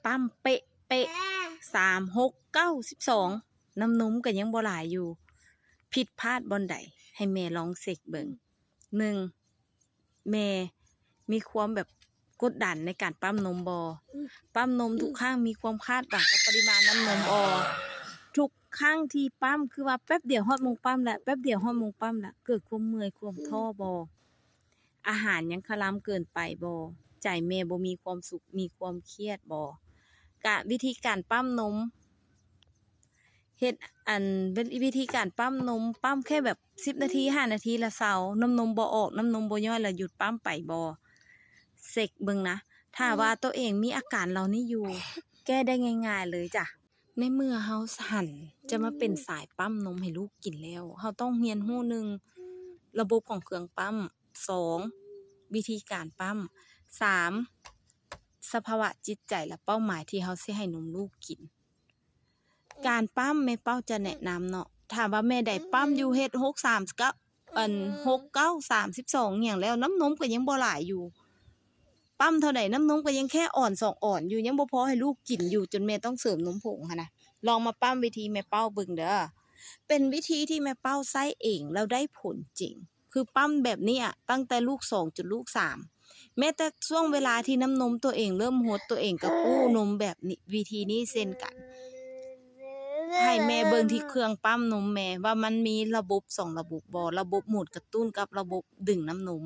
ປ້ຳເປະໆ ສາມ ຫົກ ເກົ້າ ສິບສອງ ນ້ຳນົມກໍຍັງບໍ່ຫຼາຍຢູ່. ຜິດພາດບ່ອນໃດ? ໃຫ້ແມ່ລອງເຊັກເບິ່ງ. ໜຶ່ງ ແມ່ມີຄວາມແບບກົດດັນໃນການປ້ຳນົມບໍ່? ປ້ຳນົມທຸກຄັ້ງມີຄວາມຄາດຫວັງກັບປະລິມານນ້ຳນົມບໍ່? ທຸກຄັ້ງທີ່ປ້ຳ ຄືວ່າແປັບດຽວຮອດໂມງປ້ຳລະ ແປັບດຽວຮອດໂມງປ້ຳລະ ເກີດຄວາມເມື່ອຍຄວາມທໍ້ບໍ່? ອາຫານຍັງຄະລຳເກີນໄປບໍ່? ໃຈແມ່ບໍ່ມີຄວາມສຸກ ມີຄວາມຄຽດບໍ່? ກະວິທີການປ້ຳນົມ ເຮັດ ອັນ ວິ ວິທີການປ້ຳນົມ ປ້ຳແຄ່ແບບສິບນາທີ ຫ້ານາທີລະເຊົາ ນ້ຳນົມບໍ່ອອກ ນ້ຳນົມບໍ່ຍ້ອຍ ລະຢຸດປ້ຳໄປບໍ່? ເຊັກເບິ່ງນະ ຖ້າວ່າໂຕເອງມີອາການເຫຼົ່ານີ້ຢູ່ ແກ້ໄດ້ງ່າຍໆເລີຍຈ້ະ. ໃນເມື່ອເຮົາຫັນຈະມາເປັນສາຍປ້ຳນົມໃຫ້ລູກກິນແລ້ວ ເຮົາຕ້ອງຮຽນຮູ້ ໜຶ່ງ ລະບົບຂອງເຄື່ອງປ້ຳ, ສອງ ວິທີການປ້ຳ, ສາມ ສະພາວະຈິດໃຈ ແລະ ເປົ້າໝາຍທີ່ເຮົາຊິໃຫ້ນົມລູກກິນ. ການປ້ຳແມ່ເປົ້າຈະແນະນຳເນາະ ຖ້າວ່າແມ່ໃດປ້ຳຢູ່ເຮັດຫົກ ສາມ ເກົ້າ ອັນ ຫົກ ເກົ້າ ສາມ ສິບສອງ ຫຍັງແລ້ວ ນ້ຳນົມກໍຍັງບໍ່ຫຼາຍຢູ່ ປ້ຳເທົ່າໃດນ້ຳນົມກໍຍັງແຄ່ອອນສອງອອນຢູ່ ຍັງບໍ່ພໍໃຫ້ລູກກິນຢູ່ ຈົນແມ່ຕ້ອງເສີມນົມຜົງຫັ້ນນະ. ລອງມາປ້ຳວິທີແມ່ເປົ້າເບິ່ງເດີ ເປັນວິທີທີ່ແມ່ເປົ້າໃຊ້ເອງແລ້ວໄດ້ຜົນຈິງ. ຄືປ້ຳແບບນີ້ອະ ຕັ້ງແຕ່ລູກສອງຈົນລູກສາມ ແມ້ແຕ່ຊ່ວງເວລາທີ່ນ້ຳນົມຕົວເອງເລີ່ມຫົດ ຕົວເອງກໍກູ້ນົມແບບນີ້ ວິທີນີ້ເຊັ່ນກັນ. ໃຫ້ແມ່ເບິ່ງທີ່ເຄື່ອງປ້ຳນົມແມ່ວ່າມັນມີລະບົບສອງລະບົບບໍ່? ລະບົບໝູນກະຕຸ້ນກັບລະບົບດຶງນ້ຳນົມ.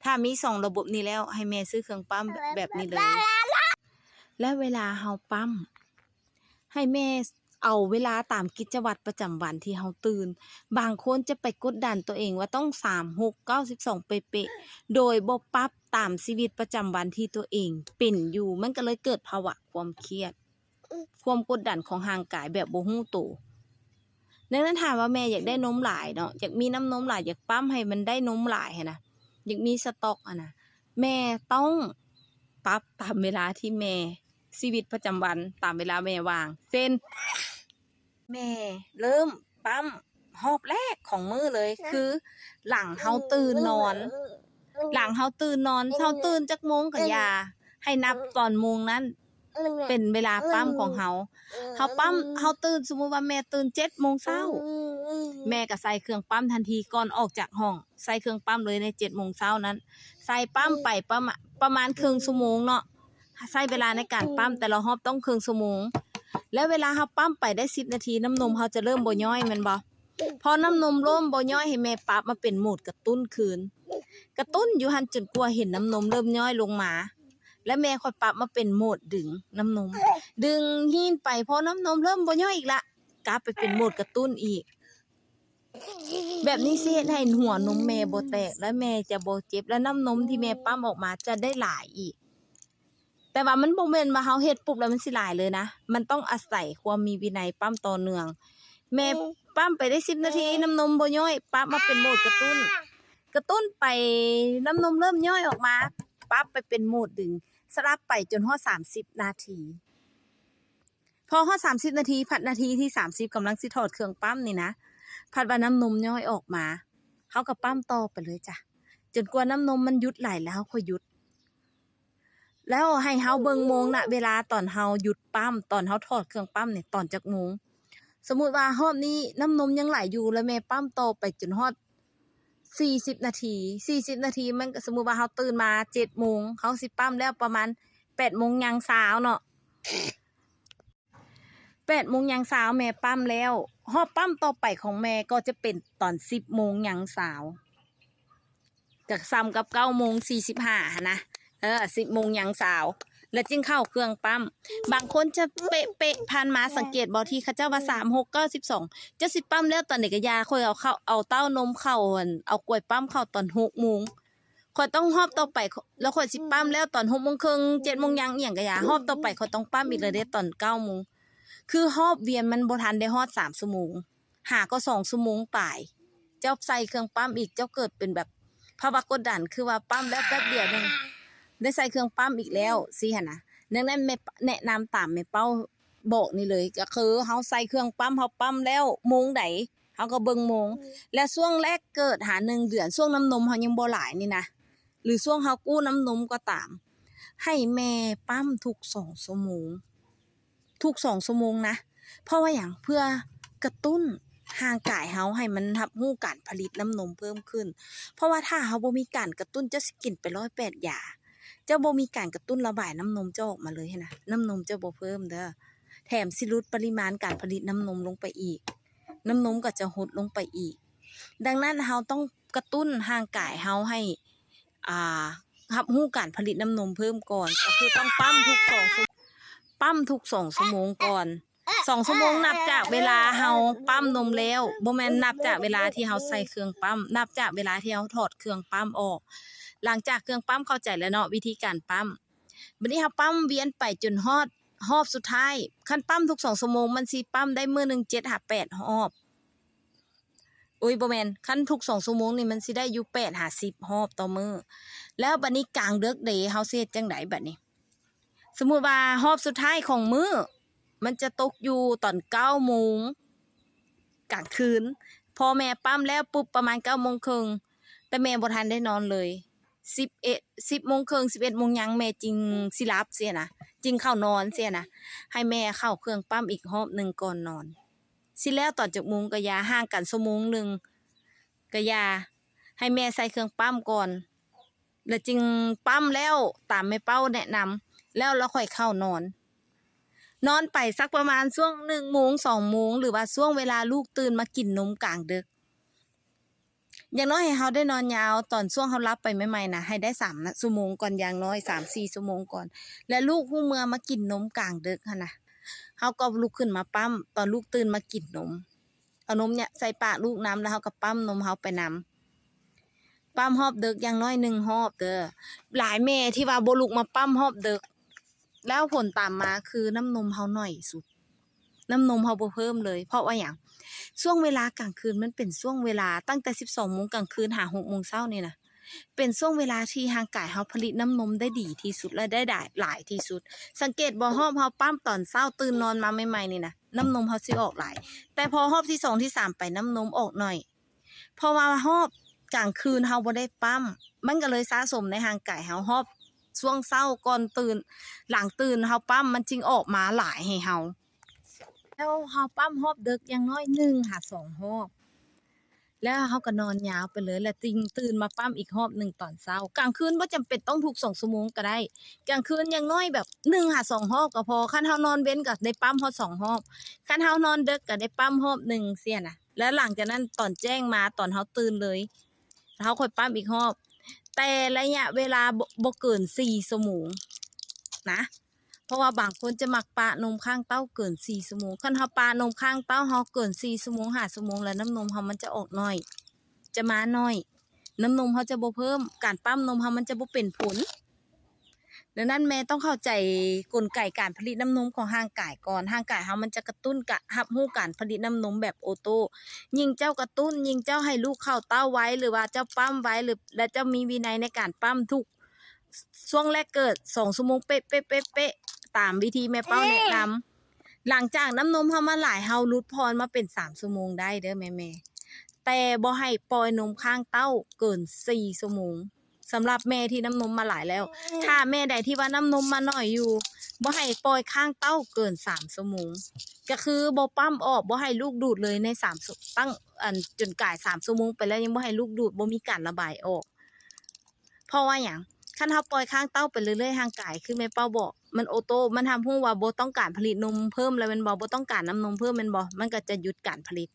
ຖ້າມີສອງລະບົບນີ້ແລ້ວ ໃຫ້ແມ່ຊື້ເຄື່ອງປ້ຳແບບນີ້ເລີຍ. ແລະ ເວລາເຮົາປ້ຳ ໃຫ້ແມ່ເອົາເວລາຕາມກິດຈະວັດປະຈຳວັນທີ່ເຮົາຕື່ນ. ບາງຄົນຈະໄປກົດດັນຕົວເອງວ່າຕ້ອງສາມ ຫົກ ເກົ້າ ສິບສອງເປະໆ ໂດຍບໍ່ປັບຕາມຊີວິດປະຈຳວັນທີ່ຕົວເອງເປັນຢູ່ ມັນກໍເລີຍເກີດພາວະຄວາມຄຽດ ຄວາມກົດດັນຂອງຮ່າງກາຍແບບບໍ່ຮູ້ໂຕ. ດັ່ງນັ້ນ ຖ້າວ່າແມ່ຢາກໄດ້ນົມຫຼາຍເນາະ ຢາກມີນ້ຳນົມຫຼາຍ ຢາກປ້ຳໃຫ້ມັນໄດ້ນົມຫຼາຍຫັ້ນນະ ຢາກມີສະຕັອກຫັ້ນນະ ແມ່ຕ້ອງປັບຕາມເວລາທີ່ແມ່ ຊີວິດປະຈຳວັນ ຕາມເວລາແມ່ວ່າງ ເຊັ່ນ ແມ່ເລີ່ມປ້ຳຮອບແລກຂອງມື້ເລີຍ ຄືຫຼັງເຮົາຕື່ນນອນ ຫຼັງເຮົາຕື່ນນອນ ເຮົາຕື່ນຈັກໂມງກໍຢ່າ ໃຫ້ນັບຕອນໂມງນັ້ນເປັນເວລາປ້ຳຂອງເຮົາ. ເຮົາປ້ຳ ເຮົາຕື່ນ ສົມມຸດວ່າແມ່ຕື່ນເຈັດໂມງເຊົ້າ ແມ່ກໍໃສ່ເຄື່ອງປ້ຳທັນທີ ກ່ອນອອກຈາກຫ້ອງ ໃສ່ເຄື່ອງປ້ຳເລີຍໃນເຈັດໂມງເຊົ້ານັ້ນ. ໃສ່ປ້ຳໄປປະມານ ປະມານເຄິ່ງຊົ່ວໂມງເນາະ ໃຊ້ເວລາໃນການປ້ຳແຕ່ລະຮອບຕ້ອງເຄິ່ງຊົ່ວໂມງ. ແລ້ວເວລາເຮົາປ້ຳໄປໄດ້ສິບນາທີ ນ້ຳນົມເຮົາຈະເລີ່ມບໍ່ຍ້ອຍແມ່ນບໍ່? ພໍນ້ຳນົມເລີ່ມບໍ່ຍ້ອຍ ໃຫ້ແມ່ປັບມາເປັນໂໝດກະຕຸ້ນຄືນ ກະຕຸ້ນຢູ່ຫັ້ນຈົນກວ່າເຫັນນ້ຳນົມເລີ່ມຍ້ອຍລົງມາ ແລ້ວແມ່ຄ່ອຍປັບມາເປັນໂໝດດຶງນ້ຳນົມ ດຶງຮີນໄປ ພໍນ້ຳນົມເລີ່ມບໍ່ຍ້ອຍອີກລະ ກັບໄປເປັນໂໝດກະຕຸ້ນອີກ. ແບບນີ້ຊິເຮັດໃຫ້ຫົວນົມແມ່ບໍ່ແຕກ ແລະ ແມ່ຈະບໍ່ເຈັບ ແລະ ນ້ຳນົມທີ່ແມ່ປ້ຳອອກມາຈະໄດ້ຫຼາຍອີກ. ແຕ່ວ່າມັນບໍ່ແມ່ນວ່າເຮົາເຮັດປຸບແລ້ວມັນຊິຫຼາຍເລີຍນະ ມັນຕ້ອງອາໄສຄວາມມີວິໄນປ້ຳຕໍ່ເນື່ອງ. ແມ່ປ້ຳໄປໄດ້ສິບນາທີ ນ້ຳນົມບໍ່ຍ້ອຍ ປັບມາເປັນໂໝດກະຕຸ້ນ ກະຕຸ້ນໄປ ນ້ຳນົມເລີ່ມຍ້ອຍອອກມາ ປັບໄປເປັນໂໝດດຶງ ສະຫຼັບໄປຈົນຮອດສາມສິບນາທີ. ພໍຮອດສາມສິບນາທີ ພັດນາທີທີສາມສິບ ກຳລັງຊິຖອດເຄື່ອງປ້ຳນີ້ນະ ພັດວ່ານ້ຳນົມຍ້ອຍອອກມາ ເຮົາກໍປ້ຳຕໍ່ໄປເລີຍຈ້ະ ຈົນກວ່ານ້ຳນົມມັນຢຸດໄຫຼ ແລ້ວເຮົາຄ່ອຍຢຸດ. ແລ້ວໃຫ້ເຮົາເບິ່ງໂມງນະ ເວລາຕອນເຮົາຢຸດປ້ຳ ຕອນເຮົາຖອດເຄື່ອງປ້ຳນີ້ ຕອນຈັກໂມງ? ສົມມຸດວ່າຮອບນີ້ນ້ຳນົມຍັງໄຫຼຢູ່ ແລ້ວແມ່ປ້ຳຕໍ່ໄປຈົນຮອດສີ່ສິບນາທີ ສີ່ສິບນາທີ ມັນກໍ ສົມມຸດວ່າເຮົາຕື່ນມາເຈັດໂມງ ເຮົາຊິປ້ຳແລ້ວປະມານແປດໂມງຍ່າງຊາວເນາະ ແປດໂມງຍ່າງຊາວແມ່ປ້ຳແລ້ວ ຮອບປ້ຳຕໍ່ໄປຂອງແມ່ກໍຈະເປັນຕອນສິບໂມງຍ່າງຊາວ ກໍສ່ຳກັບເກົ້າໂມງສີ່ສິບຫ້າຫັ້ນນະ ເອີ ສິບໂມງຍ່າງຊາວ ແລ້ວຈຶ່ງເຂົ້າເຄື່ອງປ້ຳ. ບາງຄົນຈະເປະໆ ຜ່ານມາສັງເກດບໍ່ ທີ່ເຂົາເຈົ້າວ່າສາມ ຫົກ ເກົ້າ ສິບສອງ ເຈົ້າຊິປ້ຳແລ້ວຕອນໃດກໍຢ່າ ຂ້ອຍເອົາເຕົ້າ ເອົາເຕົ້ານົມເຂົ້າ ເອົາກວຍປ້ຳເຂົ້າຕອນຫົກໂມງ ຂ້ອຍຕ້ອງຮອບຕໍ່ໄປ ແລ້ວຂ້ອຍຊິປ້ຳແລ້ວຕອນຫົກໂມງເຄິ່ງ ເຈັດໂມງຍ່າງ ອີ່ຫຍັງກໍຢ່າ ຮອບຕໍ່ໄປຂ້ອຍຕ້ອງປ້ຳອີກແລ້ວເດ້ ຕອນເກົ້າໂມງ. ຄືຮອບວຽນມັນບໍ່ທັນໄດ້ຮອດສາມຊົ່ວໂມງ ຫາກໍສອງຊົ່ວໂມງປາຍ ເຈົ້າໃສ່ເຄື່ອງປ້ຳອີກ ເຈົ້າເກີດເປັນແບບພາວະກົດດັນ ຄືວ່າປ້ຳແລ້ວແປັບດຽວໜຶ່ງ ໄດ້ໃສ່ເຄື່ອງປ້ຳອີກແລ້ວ ຊີ້ຫັ້ນນະ. ດັ່ງນັ້ນແມ່ ແນະນຳຕາມແມ່ເປົ້າບອກນີ້ເລີຍ ກໍຄືເຮົາໃສ່ເຄື່ອງປ້ຳ ເຮົາປ້ຳແລ້ວໂມງໃດ ເຮົາກໍເບິ່ງໂມງ ແລະ ຊ່ວງແລກເກີດຫາໜຶ່ງເດືອນ ຊ່ວງນ້ຳນົມເຮົາຍັງບໍ່ຫຼາຍນີ້ນະ ຫຼື ຊ່ວງເຮົາກູ້ນ້ຳນົມກໍຕາມ ໃຫ້ແມ່ປ້ຳທຸກສອງຊົ່ວໂມງ, ທຸກສອງຊົ່ວໂມງນະ. ເພາະວ່າຫຍັງ? ເພື່ອກະຕຸ້ນຮ່າງກາຍເຮົາໃຫ້ມັນຮັບຮູ້ການຜະລິດນ້ຳນົມເພີ່ມຂຶ້ນ. ເພາະວ່າຖ້າເຮົາບໍ່ມີການກະຕຸ້ນ, ເຈົ້າຊິກິນໄປຮ້ອຍແປດຢາ, ເຈົ້າບໍ່ມີການກະຕຸ້ນລະບາຍນ້ຳນົມເຈົ້າອອກມາເລີຍຫັ້ນນະ, ນ້ຳນົມເຈົ້າບໍ່ເພີ່ມເດີ້, ແຖມຊິຫຼຸດປະລິມານການຜະລິດນ້ຳນົມລົງໄປອີກ, ນ້ຳນົມກໍຈະຫົດລົງໄປອີກ. ດັ່ງນັ້ນ ເຮົາຕ້ອງກະຕຸ້ນຮ່າງກາຍເຮົາໃຫ້ ອ່າ ຮັບຮູ້ການຜະລິດນ້ຳນົມເພີ່ມກ່ອນ, ກໍຄືຕ້ອງປ້ຳທຸກສອງຊົ່ວ ປ້ຳທຸກສອງຊົ່ວໂມງກ່ອນ. ສອງຊົ່ວໂມງນັບຈາກເວລາເຮົາປ້ຳນົມແລ້ວ, ບໍ່ແມ່ນນັບຈາກເວລາທີ່ເຮົາໃສ່ເຄື່ອງປ້ຳ, ນັບຈາກເວລາທີ່ເຮົາຖອດເຄື່ອງປ້ຳອອກ. ຫຼັງຈາກເຄື່ອງປ້ຳເຂົ້າໃຈແລ້ວເນາະ ວິທີການປ້ຳ. ບັດນີ້ເຮົາປ້ຳວຽນໄປຈົນຮອດຮອບສຸດທ້າຍ. ຄັນປ້ຳທຸກສອງຊົ່ວໂມງ ມັນຊິປ້ຳໄດ້ມື້ໜຶ່ງເຈັດຫາແປດຮອບ. ໂອ້ຍ ບໍ່ແມ່ນ, ຄັນທຸກສອງຊົ່ວໂມງນີ້ ມັນຊິໄດ້ຢູ່ແປດຫາສິບຮອບຕໍ່ມື້. ແລ້ວບັດນີ້ກາງເດິກເດ ເຮົາຊິເຮັດຈັ່ງໃດບັດນີ້? ສົມມຸດວ່າຮອບສຸດທ້າຍຂອງມື້ ມັນຈະຕົກຢູ່ຕອນເກົ້າໂມງກາງຄືນ. ພໍແມ່ປ້ຳແລ້ວປຸບ ປະມານເກົ້າໂມງເຄິ່ງ, ແຕ່ແມ່ບໍ່ທັນໄດ້ນອນເລີຍ. ສິບເອັດ ສິບໂມງເຄິ່ງ ສິບເອັດໂມງຫຍັງ ແມ່ຈຶ່ງຊິຫຼັບຊີ້ນະ, ຈຶ່ງເຂົ້ານອນຊີ້ນະ, ໃຫ້ແມ່ເຂົ້າເຄື່ອງປ້ຳອີກຮອບໜຶ່ງກ່ອນນອນ. ຊິແລ້ວຕອນຈັກໂມງກໍຢ່າ, ຫ່າງກັນຊົ່ວໂມງໜຶ່ງກໍຢ່າ, ໃຫ້ແມ່ໃສ່ເຄື່ອງປ້ຳກ່ອນ ແລ້ວຈຶ່ງປ້ຳແລ້ວຕາມແມ່ເປົ້າແນະນຳ ແລ້ວລະຄ່ອຍເຂົ້ານອນ. ນອນໄປສັກປະມານຊ່ວງໜຶ່ງໂມງ ສອງໂມງ ຫຼືວ່າຊ່ວງເວລາລູກຕື່ນມາກິນນົມກາງເດິກ. ຢ່າງໜ້ອຍໃຫ້ເຮົາໄດ້ນອນຍາວ, ຕອນຊ່ວງເຮົາຫຼັບໄປໃໝ່ໆນະ ໃຫ້ໄດ້ສາມນະ ຊົ່ວໂມງກ່ອນ, ຢ່າງໜ້ອຍສາມສີ່ຊົ່ວໂມງກ່ອນ. ແລ້ວລູກຮູ້ເມື່ອມາກິນນົມກາງເດິກຫັ້ນນະ, ເຮົາກໍລຸກຂຶ້ນມາປ້ຳ ຕອນລູກຕື່ນມາກິນນົມ. ເອົານົມເນຍໃສ່ປາກລູກນຳ ແລ້ວເຮົາກໍປ້ຳນົມເຮົາໄປນຳ. ປ້ຳຮອບເດິກຢ່າງໜ້ອຍໜຶ່ງຮອບເດີ້. ຫຼາຍແມ່ທີ່ວ່າບໍ່ລຸກມາປ້ຳຮອບເດິກ ແລ້ວຜົນຕາມມາຄືນ້ຳນົມເຮົາໜ້ອຍສຸດ, ນ້ຳນົມເຮົາບໍ່ເພີ່ມເລີຍ. ເພາະວ່າຫຍັງ? ຊ່ວງເວລາກາງຄືນມັນເປັນຊ່ວງເວລາຕັ້ງແຕ່ສິບສອງໂມງກາງຄືນຫາຫົກໂມງເຊົ້ານີ້ນະ, ເປັນຊ່ວງເວລາທີ່ຮ່າງກາຍເຮົາຜະລິດນ້ຳນົມໄດ້ດີທີ່ສຸດ ແລະ ໄດ້ຫຼາຍ ຫຼາຍທີ່ສຸດ. ສັງເກດບໍ່? ຮອບເຮົາປ້ຳຕອນເຊົ້າຕື່ນນອນມາໃໝ່ໆນີ້ນະ, ນ້ຳນົມເຮົາຊິອອກຫຼາຍ, ແຕ່ພໍຮອບທີສອງ ທີສາມໄປ ນ້ຳນົມອອກໜ້ອຍ. ເພາະວ່າຮອບກາງຄືນເຮົາບໍ່ໄດ້ປ້ຳ, ມັນກໍເລີຍສະສົມໃນຮ່າງກາຍເຮົາ. ຮອບຊ່ວງເຊົ້າກ່ອນຕື່ນ, ຫຼັງຕື່ນເຮົາປ້ຳ ມັນຈຶ່ງອອກມາຫຼາຍໃຫ້ເຮົາ. ແລ້ວເຮົາປ້ຳຮອບເດິກຢ່າງໜ້ອຍໜຶ່ງຫາສອງຮອບ, ແລ້ວເຮົາກໍນອນຍາວໄປເລີຍ ແລ້ວຈຶ່ງຕື່ນມາປ້ຳອີກຮອບໜຶ່ງຕອນເຊົ້າ. ກາງຄືນບໍ່ຈຳເປັນຕ້ອງທຸກສອງຊົ່ວໂມງກໍໄດ້, ກາງຄືນຢ່າງໜ້ອຍແບບໜຶ່ງຫາສອງຮອບກໍພໍ. ຄັນເຮົານອນເວັນກໍໄດ້ປ້ຳຮອດສອງຮອບ, ຄັນເຮົານອນເດິກກໍໄດ້ປ້ຳຮອບໜຶ່ງຊີ້ນະ. ແລ້ວຫຼັງຈາກນັ້ນຕອນແຈ້ງມາ ຕອນເຮົາຕື່ນເລີຍ ເຮົາຄ່ອຍປ້ຳອີກຮອບ, ແຕ່ໄລຍະເວລາບໍ່ ບໍ່ເກີນສີ່ຊົ່ວໂມງນະ. ເພາະວ່າບາງຄົນຈະມັກປະນົມຄ້າງເຕົ້າເກີນສີ່ຊົ່ວໂມງ. ຄັນເຮົາປະນົມຄ້າງເຕົ້າເຮົາເກີນສີ່ຊົ່ວໂມງ ຫ້າຊົ່ວໂມງ ແລ້ວນ້ຳນົມເຮົາມັນຈະອອກໜ້ອຍ, ຈະມາໜ້ອຍ, ນ້ຳນົມເຮົາຈະບໍ່ເພີ່ມ, ການປ້ຳນົມເຮົາມັນຈະບໍ່ເປັນຜົນ. ດັ່ງນັ້ນແມ່ຕ້ອງເຂົ້າໃຈກົນໄກການຜະລິດນ້ຳນົມຂອງຮ່າງກາຍກ່ອນ. ຮ່າງກາຍເຮົາມັນຈະກະຕຸ້ນ ກະຮັບຮູ້ການຜະລິດນ້ຳນົມແບບໂອໂຕ້. ຍິ່ງເຈົ້າກະຕຸ້ນ, ຍິ່ງເຈົ້າໃຫ້ລູກເຂົ້າເຕົ້າໄວ ຫຼືວ່າເຈົ້າປ້ຳໄວ ຫຼື ແລະ ເຈົ້າມີວິໄນໃນການປ້ຳທຸກ ຊ່ວງແລກເກີດສອງຊົ່ວໂມງເປະໆ ຕາມວິທີແມ່ເປົ້າແນະນຳ. ຫຼັງຈາກນ້ຳນົມເຮົາມາຫຼາຍ ເຮົາຫຼຸດຜ່ອນມາເປັນສາມຊົ່ວໂມງໄດ້ເດີ້ແມ່ໆ, ແຕ່ບໍ່ໃຫ້ປ່ອຍນົມຄ້າງເຕົ້າເກີນສີ່ຊົ່ວໂມງ. ສຳລັບແມ່ທີ່ນ້ຳນົມມາຫຼາຍແລ້ວ, ຖ້າແມ່ໃດທີ່ວ່ານ້ຳນົມມາໜ້ອຍຢູ່, ບໍ່ໃຫ້ປ່ອຍຄ້າງເຕົ້າເກີນສາມຊົ່ວໂມງ. ກໍຄືບໍ່ປ້ຳອອກ, ບໍ່ໃຫ້ລູກດູດເລີຍໃນສາມຊົ່ວ ຕັ້ງ ອັນ ຈົນກາຍສາມຊົ່ວໂມງໄປແລ້ວ ຍັງບໍ່ໃຫ້ລູກດູດ, ບໍ່ມີການລະບາຍອອກ. ເພາະວ່າຫຍັງ? ຄັນເຮົາປ່ອຍຄ້າງເຕົ້າໄປເລື້ອຍໆ, ຮ່າງກາຍ ຄືແມ່ເປົ້າບອກ, ມັນໂອໂຕ້, ມັນຮັບຮູ້ວ່າບໍ່ຕ້ອງການຜະລິດນົມເພີ່ມແລ້ວແມ່ນບໍ່? ບໍ່ຕ້ອງການນ້ຳນົມເພີ່ມແມ່ນບໍ່? ມັນກໍຈະຢຸດການຜະລິດ.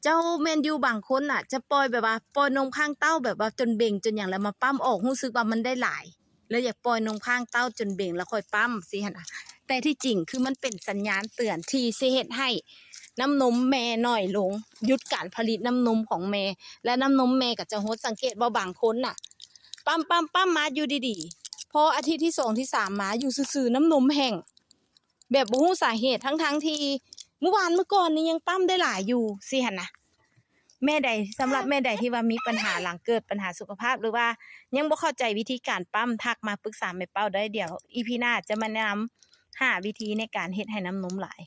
ເຈົ້າແມ່ນຢູ່ບາງຄົນນະ ຈະປ່ອຍແບບວ່າປ່ອຍນົມຄ້າງເຕົ້າແບບວ່າຈົນເບັ່ງຈົນຫຍັງ ແລ້ວມາປ້ຳອອກ, ຮູ້ສຶກວ່າມັນໄດ້ຫຼາຍ ແລ້ວຢາກປ່ອຍນົມຄ້າງເຕົ້າຈົນເບັ່ງແລ້ວຄ່ອຍປ້ຳຊີ້ຫັ້ນນະ. ແຕ່ທີ່ຈິງຄືມັນເປັນສັນຍານເຕືອນທີ່ຊິເຮັດໃຫ້ນ້ຳນົມແມ່ໜ້ອຍລົງ, ຢຸດການຜະລິດນ້ຳນົມຂອງແມ່ ແລະ ນ້ຳນົມແມ່ກໍຈະຫົດ. ສັງເກດບໍ່? ບາງຄົນນະ ປ້ຳໆໆ ມາຢູ່ດີໆ, ພໍອາທິດທີສອງ ທີສາມ ມາຢູ່ຊື່ໆ ນ້ຳນົມແຫ້ງ ແບບບໍ່ຮູ້ສາເຫດ, ທັງໆທີ່ມື້ວານມື້ກ່ອນນີ້ຍັງປ້ຳໄດ້ຫຼາຍຢູ່ຊີ້ຫັ້ນນະ. ແມ່ໃດ ສຳລັບແມ່ໃດທີ່ວ່າມີປັນຫາຫຼັງເກີດປັນຫາສຸຂະພາບ ຫຼືວ່າຍັງບໍ່ເຂົ້າໃຈວິທີການປ້ຳ, ທັກມາປຶກສາແມ່ເປົ້າໄດ້. ດຽວອີພີໜ້າຈະມາແນະນຳຫ້າວິທີໃນການເຮັດໃຫ້ນ້ຳນົມຫຼາຍ.